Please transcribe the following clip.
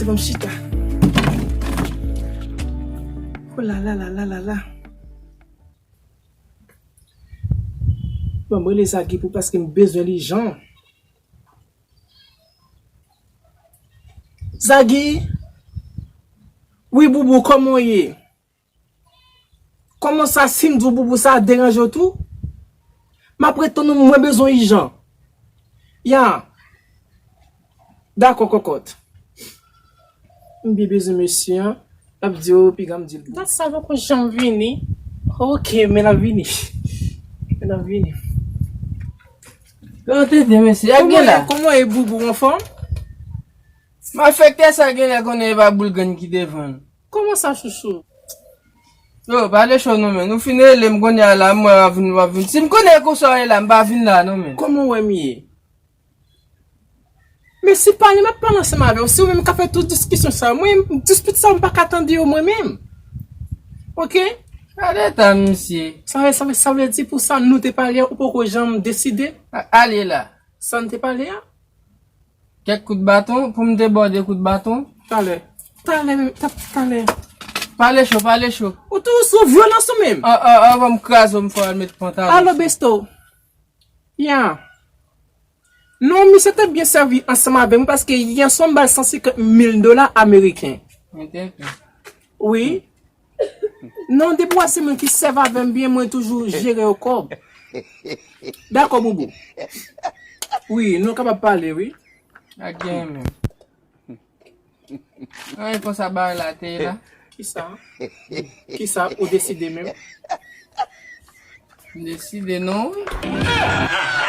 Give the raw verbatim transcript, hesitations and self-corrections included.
Ban m chita. Oh la la la la la la. Bon, mwen rele Zagi pou paske m bezwen li jan. Zagi, wi boubou, kòman w ye? Kòman sa, si m di w boubou, sa deranje w tou? M ap ret tann ou, mwen bezwen ijan. Ya. Dakò, kòkòt. M byen bezwen mesye an. L ap di w, piga m di l. Dat sa poko janm vini. Ok, men l ap vini. Men l ap vini. Yo, tete, mesye, a gen la. Kòman w ye, boubou, anfòm? M ap fè kè sa gen lè konnen e pa boul grenn ki devan l. Kòman sa, chouchou? Yo, pale cho non, men. Nou fin rele m kounye a la, m wè w ap vin, w ap vin. Si m konnen e konsa w ye la, m pa vin la non, men. Kòman w wè m ye? Men si pale, m ap pale ansanm avè w. Se ou menm k ap fè tout diskisyon sa yo. Mwen, dispit sa yo, m pa ka tande yo mwen menm. Ok? Gade eta misye. Sa vle, sa vle, sa vle di pou sa nou te pale a, ou poko janm deside? A, ale la. Sa n te pale a? Kèk kout baton, pou m te ba w de kout baton. Talè. Talè menm, ta-, talè. Pale cho, pale cho. Ou toujou sou vyolans ou menm. An, an, anvan m kraze w, m fè w al met pantalon. Alo, besto. Ya. Non, misye te byen sèvi ansanm avè mwen paske yè swa m ba l san senkant mil dola ameriken. Wi. Non, depi w wè se moun ki sèvi avè m byen, mwen toujou jere yo kòb. Dakò, boubou. Wi, nou kapab pale, wi. Ak gen menm. An, e konsa bagay la te ye la. Kisa? Kisa ou deside menm? M deside non, wi.